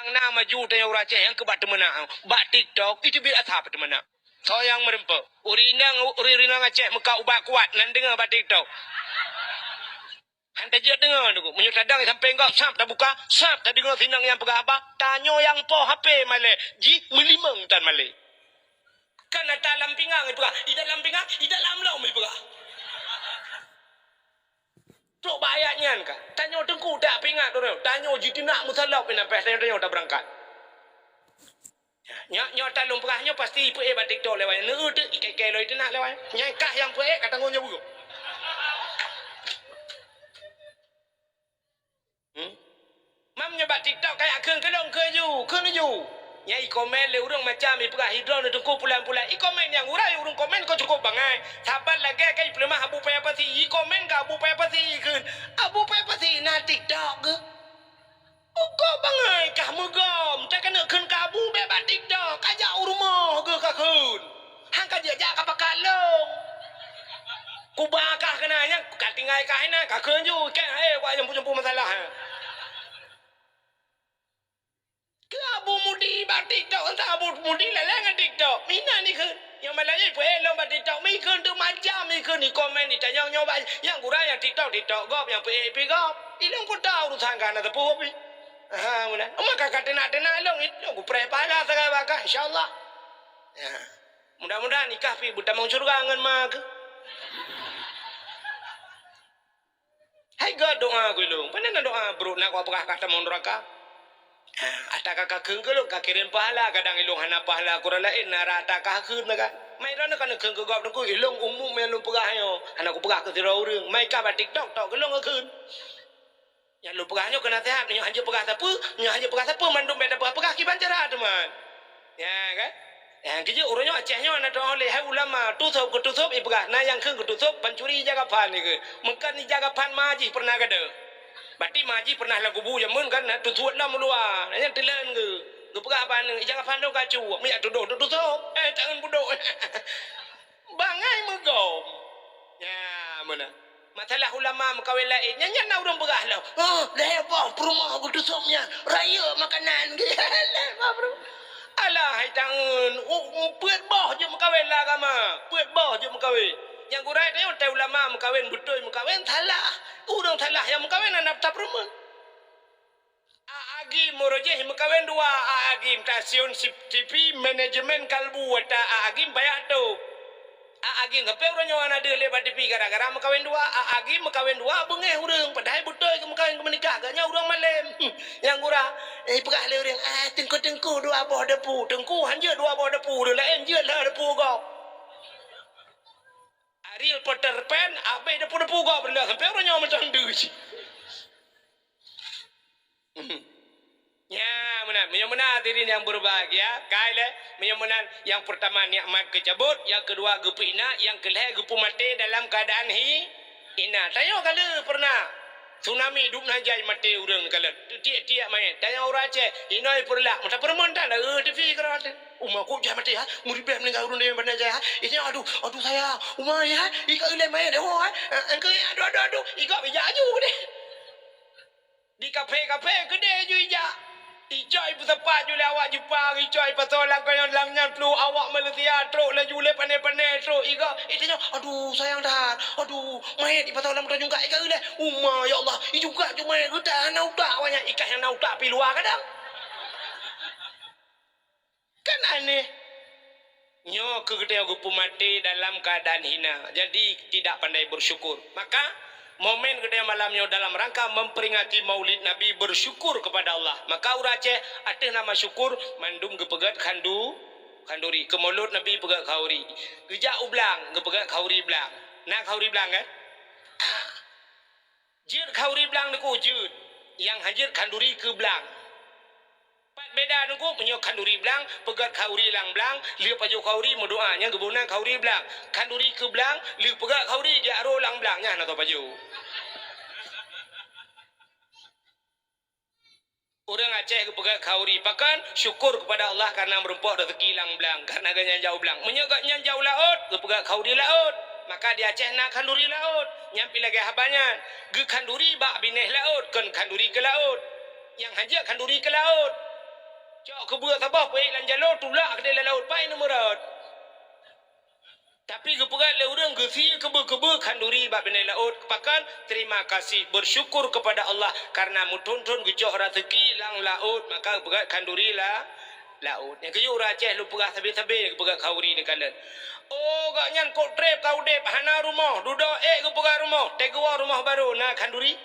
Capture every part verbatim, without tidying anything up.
Nyang na maju tanyoe ureueng Aceh nyang keubat teumeunang. Bak TikTok, itu biasa teumeunang. Soe nyang meureumpok? Ureueng inong, ureueng inong Aceh meukat ubat kuat, nan deungoe bak TikTok. Han tajeuet deungoe, Teungku. Meunyoe tadong sampéng gob, sab tabuka, sab tadeungoe sinong nyang peugah haba, tanyoe nyang po H P malée, jih meulimong tan malée. Kan ata lam pingang ipeugah, i dalam pingang, i dalam lom ipeugah. Trok bak ayat nyan ka. Tanyoe Teungku tak pingat droe. Tanyoe jiteunak meusalop inan pih tanyoe, tanyoe tabeurangkat. Nyoe, nyoe talôn peugah nyoe pasti ipeuék bak TikTok lewat nyan. Neu teu ikai-kai lom iteunak lewat nyan. Nyang kah nyang peuék ka tanggong jaweueb. Hmm? Mam nyoe bak TikTok kayak kheun keulong kheun ju, kheun ju. Nyang ikomen lé ureueng macam ipeugah hidrong Teungku pulan-pulan. Ikomen nyang urai ureueng komen kok cukup bangai. Saban lagée kai peuleumah Abu Paya Pasi. Ikomen ka Abu Paya Pasi kheun. Abu Paya Pasi na TikTok geuh. Uko bangai kah meugom, teukeuneuh kheun ka Abu bék bak TikTok, ka jak u rumoh geuh ka kheun. Han ka jeuet jak ka pakat lôn. Kuba kah keunan nyang ka tinggai kah inan ka kheun ju, kah, eh, wak jampu-jampu masalah, eh. Keu Abu Mudi bak TikTok, entah Abu Mudi lalai ngon TikTok. Mina ni kheun. Nyang malam nyoe peuék lom bak TikTok, mi kheun teuk macam, mi kheun di komen, di tanyong nyoe bak nyang gura nyang TikTok, TikTok gob, nyang peuék pih gob. Ilong kuta urusan ka na teupeu pih. Ha, meunan. Uma ka, ka teunak-teunak ilong, ilong kupreh pahala sagai bak kah, insya Allah. Ya. Mudah-mudahan ikah pih beutamong syurga ngon ma keuh. Hai ga doa keu ilong. Pane na doa brok na kau peugah ka tamong nuraka. Ata ka kakheun keu lôn ka kirém pahala, kadang ilong hana pahala kurang laén na rata ka kheun na ka. Mai droeneuh ka neukheun keu gob teungku ilong umum nyang lôn peugah nyoe. Hana kupeugah keu sidroe ureueng. Mai ka bak TikTok tok keu lôn kakheun. Nyang lôn peugah nyoe keu naseuhat, nyoe hanjeuet peugah sapeue, nyoe hanjeuet peugah sapeue mandum bék tapeugah-peugah kiban cara teuma. Ya kan? Nyang keujeuet uroe nyoe Aceh nyoe na teuh lé hai ulama, tusôb keu tusôb ipeugah, na nyang kheun keu tusôb pancuri ija gafan ikheun. Meukheun ija gafan ma jih pernah gada. Berarti ma jih pernah lam kubu jameun kan na tusôb lam luwa. Na nyang teuleuen geu. Geupeugah bak aneuk ija gafan lôn ka cuek, meujak tudoh tusôb. Eh, tangan budok. Bangai meugom. Ya, meunan. Masalah ulama meukawen laén, nyan, nyan na ureueng peugah lom. Oh, lhèe boh peurumoh geutusôb nyan, rayeuk makanan. Lhèe boh peurumoh. Alah, hai tangeun, u, u, peuet boh jeuet meukawen lam agama. Peuet boh jeuet meukawen. Nyang gura tanyoe tai ulama meukawen, beutôi meukawen, salah. Ureueng salah nyang meukawen hana tapeurumeun. A Agim uroe jéh meukawen dua, A Agim stasiun sip-, T V manajemen kalbu ata A Agim payah tôb. A Agim sampé uroe nyoe hana deuh lé bak T V gara-gara meukawen dua. A Agim meukawen dua beungéh ureueng, padahai beutôi keu meukawen keu meunikah, geuh nyan ureueng malém. Nyang gura, eh, peugah lé ureueng, "Ah, teungku-teungku dua boh depu." Teungku han jeuet dua boh depu, ureueng laén jeuet lhèe depu gob. Ariel Peter Pan, abéh depu-depu gob, sampé uroe nyoe mantong deuh. Nya, meunan. Meunyoe meunan hadirin yang berbahagia, kai lé, meunyoe meunan yang pertama nikmat keucabot, yang kedua geupeuhina, yang keulhèe geupeumaté dalam keadaan hi-, hina. Tanyoe ka lheueh pernah tsunami dub na jai maté ureueng kalon. Tiek-tiek manyét. Tanyoe ureueng Aceh, inoe peureulak, mata peurumoh tan, eh, T V keudroe teuh. Uma kok jai maté, ha? Meuribèe meuninggai ureueng deh banda jai, ha? Ini aduh, aduh sayang. Uma ya, ika ulèe manyét, oh, ha? Eh, engkau aduh, aduh, aduh. Ika bijak aju deh. Di kafe-kafe keudeh ju ijak. Icok ipeusapat ju lé awak Jepang, icok ipasoe lam kayong lam nyan plu awak Malaysia trok laju lé pané-pané trok iga. Itanyong, "Aduh, sayang that. Aduh, manyét ipasoe lam tanjong kat iga lé." Uma, ya Allah, ijuga ju manyét geutak hana utak awak nyan. Ikah nyang na utak pi luwa kadang. Kan aneh. Nyoe keuh geutanyoe geupeumaté dalam keadaan hina, jadi tidak pandai bersyukur. Maka, momen geutanyoe malam nyoe dalam rangka memperingati Maulid Nabi bersyukur kepada Allah. Maka ureueng Aceh ateueh nama syukur mandum geupeugét khandu-, khanduri. Keu Maulud Nabi peugét khauri. Geujak u blang geupeugét khauri blang. Na khauri blang kan? Jeuet khauri blang Teungku, jeuet. Nyang han jeuet khanduri keu blang. Pat beda Teungku, meunyoe khanduri blang, peugét khauri lam blang, lheueh pajoh khauri meudoa, nyan geubri nan khauri blang. Khanduri keu blang, lheueh peugét khauri, jak rô lam blang, nyan hana soe pajoh. Ureueng Aceh geupeugét khauri, pakon? Syukur kepada Allah karena meurumpok rezeki lam blang, karena gobnyan jak u blang. Meunyoe gobnyan jak u laôt, geupeugét khauri laôt, maka di Aceh na khanduri laôt. Nyan pih lagèe haba nyan, geukhanduri bak binéh laôt, kon khanduri keu laôt. Nyang han jeuet khanduri keu laôt. Keubeue saboh peuék lam jaloe, tulak keudéh lam laôt, paih neumeurot. Tapi geupeugah lé ureuëng geusie keubeue-keubeue khanduri bak binéh laôt, pakon? Terima kasih, bersyukur kepada Allah karena meuthon-thon geucok raseuki lam laôt, maka geupeugah khanduri la-, laôt. Nyang keuyue ureuëng Aceh lôn peugah sabe-sabe geupeugah khauri neukalon. Oh, gobnyan kok treb ka udeb, hana rumoh, dudoe ék geupeugah rumoh, teugoe rumoh barô, na khanduri?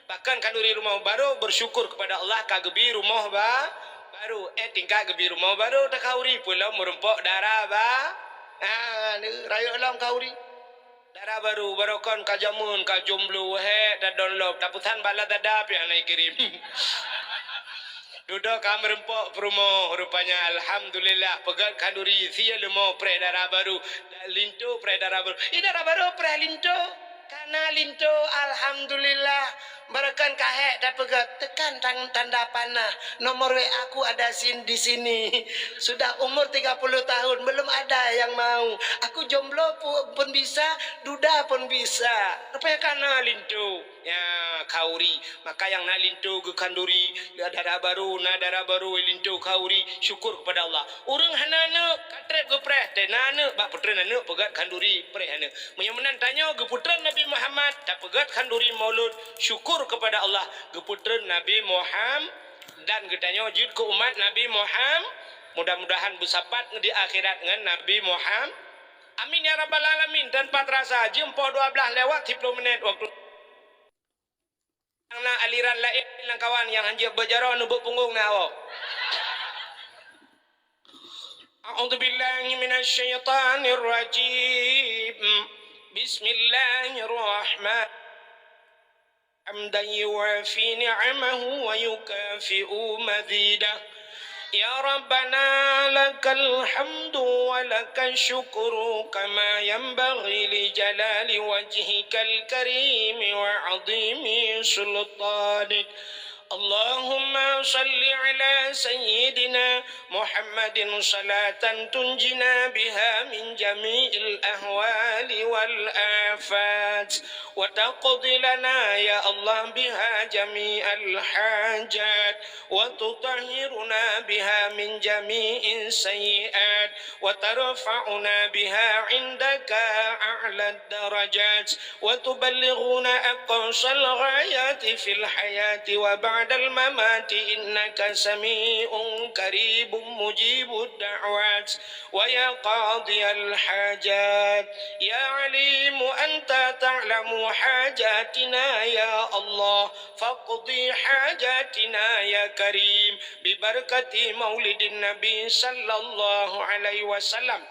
Bahkan khanduri rumoh barô, bersyukur kepada Allah ka geubi rumoh ba-, barô. Eh, tingkat geubi rumoh barô, takhauri peue lom meurumpok dara ba-, ah, ni, rayeuk lom khauri. Dara barô, barokon ka jameun, ka jomblo, hék, tadon lom, tapeusan bak Lazada pih hana ikirém. Dudoe ka meurumpok peurumoh, rupanya alhamdulillah, peugét khanduri, sie leumo preh dara barô. Linto preh dara barô. Ih, dara barô preh linto. Kana linto, alhamdulillah. Barokon ka hék tapeugét, tekan tan-, tanda panah. Nomor W A ku ada sin-, di sini. Sudah umur tiga puluh tahun, belum ada yang mau. Aku jomblo pu-, pun bisa, duda pun bisa. Rupanya kana linto. Ya, khauri. Maka nyang na linto geukhanduri, dara barô, na dara barô, linto khauri, syukur kepada Allah. Ureuëng hana aneuk, ka treb geupreh, teuh na aneuk, bak peutreun aneuk peugét khanduri, preh aneuk. Meunyoe meunan tanyoe geupeutreun Nabi Muhammad, tapeugét khanduri maulud, syukur kepada Allah, geupeutreun Nabi Muham-, dan geutanyoe jeuet keu umat Nabi Muham-, mudah-mudahan beusapat di akhirat ngon Nabi Muham-, amin ya rabbal alamin. Tanpa terasa, jeuem poh dua belas lewat siplôh minét waktu. Nyang na aliran laén lam kawan nyang hanjeuet beujaroe neubeuk punggong na awak. A'udzubillahi minasyaitonirrajim. Bismillahirrahman-, hamdan yuwafi ni'amahu wa yukafi'u mazidah. يا ربنا لك الحمد ولك الشكر كما ينبغي لجلال وجهك الكريم وعظيم سلطانك. اللهم صل على سيدنا محمد صلاة تنجينا بها من جميع الأهوال والآفات، وتقضي لنا يا الله بها جميع الحاجات، وتطهرنا بها من جميع السيئات، وترفعنا بها عندك أعلى الدرجات، وتبلغنا أقصى الغايات في الحياة وبعد الممات، إنك سميع قريب مجيب الدعوات، ويا قاضي الحاجات، يا عليم أنت تعلم حاجاتنا يا الله، فاقض حاجاتنا يا كريم، ببركة مولد النبي صلى الله عليه وسلم.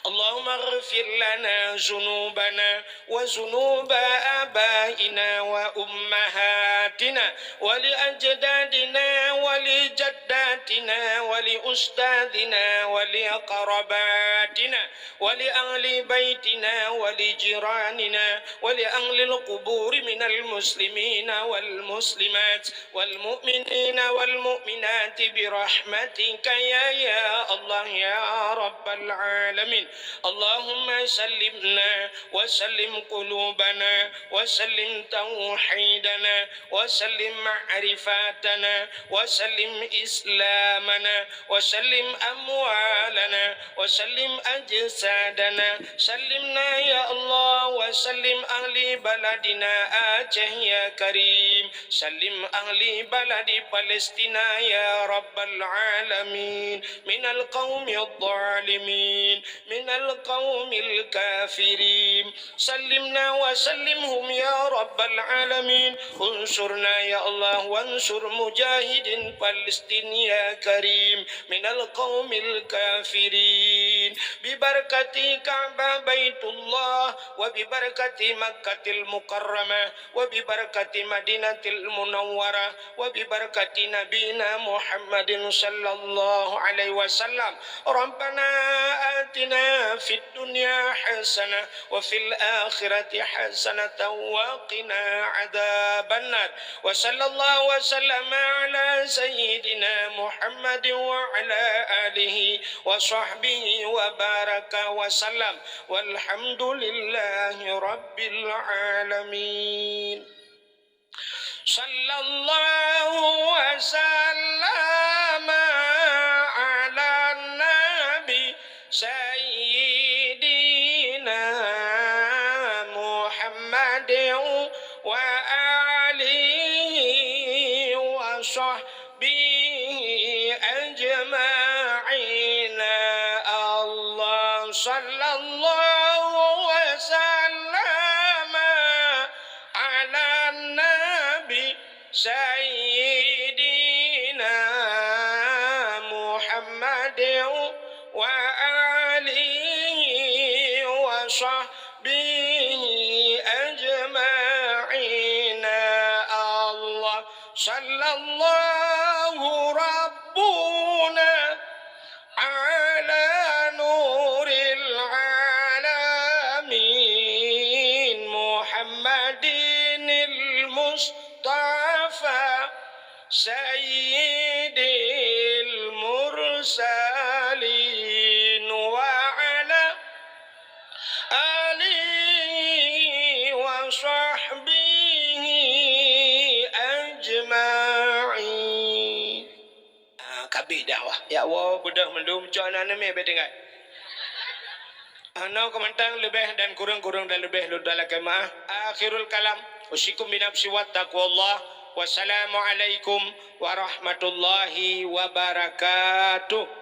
اللهم اغفر لنا ذنوبنا وذنوب آبائنا وأمهاتنا ولأجدادنا ولجداتنا ولأستاذنا ولأقرباتنا ولأهل بيتنا ولجيراننا ولأهل القبور من المسلمين والمسلمات والمؤمنين والمؤمنات برحمتك يا، يا الله يا رب العالمين. اللهم سلمنا وسلم قلوبنا وسلم توحيدنا وسلم معرفتنا وسلم إسلامنا وسلم أموالنا وسلم أجسادنا. سلمنا يا الله وسلم أهل بلدنا آچèh يا كريم. سلم أهل بلد فلسطين يا رب العالمين من القوم الظالمين، من القوم الكافرين. سلمنا وسلمهم يا رب العالمين. انصرنا يا الله وانصر مجاهدين فلسطين يا كريم من القوم الكافرين. ببركة كعبة بيت الله وببركة مكة المكرمة وببركة مدينة المنورة وببركة نبينا محمد صلى الله عليه وسلم. ربنا آتنا في الدنيا حسنة وفي الآخرة حسنة وقنا عذاب النار. وصلى الله وسلم على سيدنا محمد وعلى آله وصحبه وبارك وسلم. والحمد لله رب العالمين. صلى الله وسلم وآله وصحبه أجمعين. الله صلى الله وسلم على النبي سيدنا محمد وآله وصحبه أجمعين. الله صلى الله ربنا على نور العالمين محمد المصطفى سيد المرسلين وعلى آله وصحبه أجمعين. Ah, ka abéh dakwah. Ya Allah, beudôh mandum, cok aneuk mé bèk tinggai. Anoe keumantang leubeh dan kureueng-kureueng dan leubeh lôn lakèe meu'ah. Akhirul kalam. Usikum binafsi wa taqwallah. Wassalamualaikum warahmatullahi wabarakatuh.